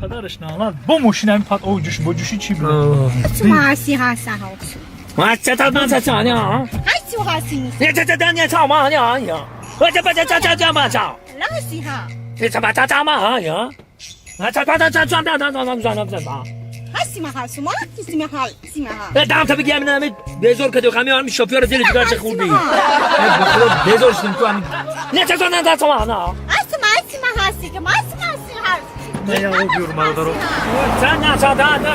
Падараш налат. Бо мошина ҳамин пат об ҷӯш бо ҷӯши чӣ буд? بزور کدو خمی هم شوفیار دل جگر چه خوردی بزور شدیم تو هم نه چه نه نه نه Не, я обюр бародаро. نه نه نه نه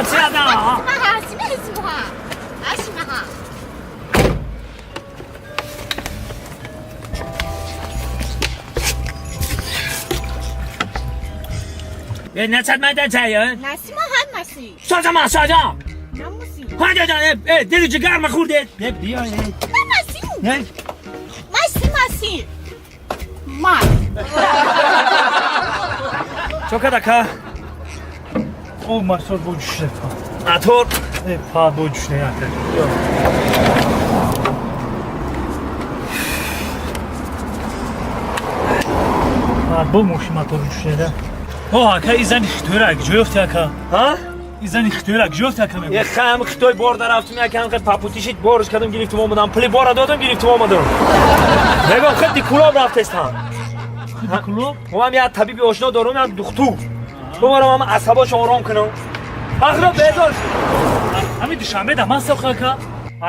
نه نه چه من چه سازا ما سازا ها جا دل جگر ما خورده نه بیا نه چوکا دکا Об мотор бо ҷӯшида па. Мотор Э, па бо ҷӯшида ака. Па бо мошин мотор ҷӯшида. О, ака, и зани хитойра ҷо ёфти ака? ها И зани хитойра ҷо ёфти ака یه мегӯ? خم خطای بار در رفتم یکم خیلی پاپوتیشید بارش کردم گرفتم اومدم پلی بار دادم گرفتم اومدم نگاه خیلی کلاب رفت استم Худи клуб? هم یه طبیب آشنا دارم هم دختور ببرم هم عصباش آرام کنم آخر بیزار شد. Ҳамин душанбе да ман сохта ака.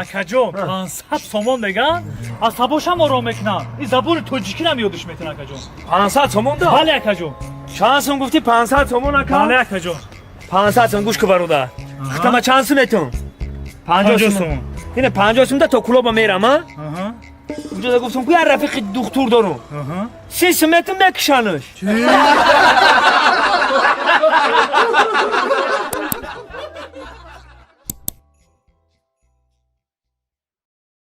Акаҷон, 500 сомон меган, асабошам ором мекунам. И забони тоҷикиам ёдиш метавон акаҷон. 500 сомон да Бале акаҷон. چند سوم گفتی 500 سومون Бале اکا акаҷон. 500 سوم گوش که برادر ختم چند سوم اتون 50 50 сомон. سوم اینه 50 سوم ده تا کلاب میرم ها Аҳа. اونجا ده گفتم که یه رفیق دکتر دارم Аҳа. 30 سوم اتون میکشنش.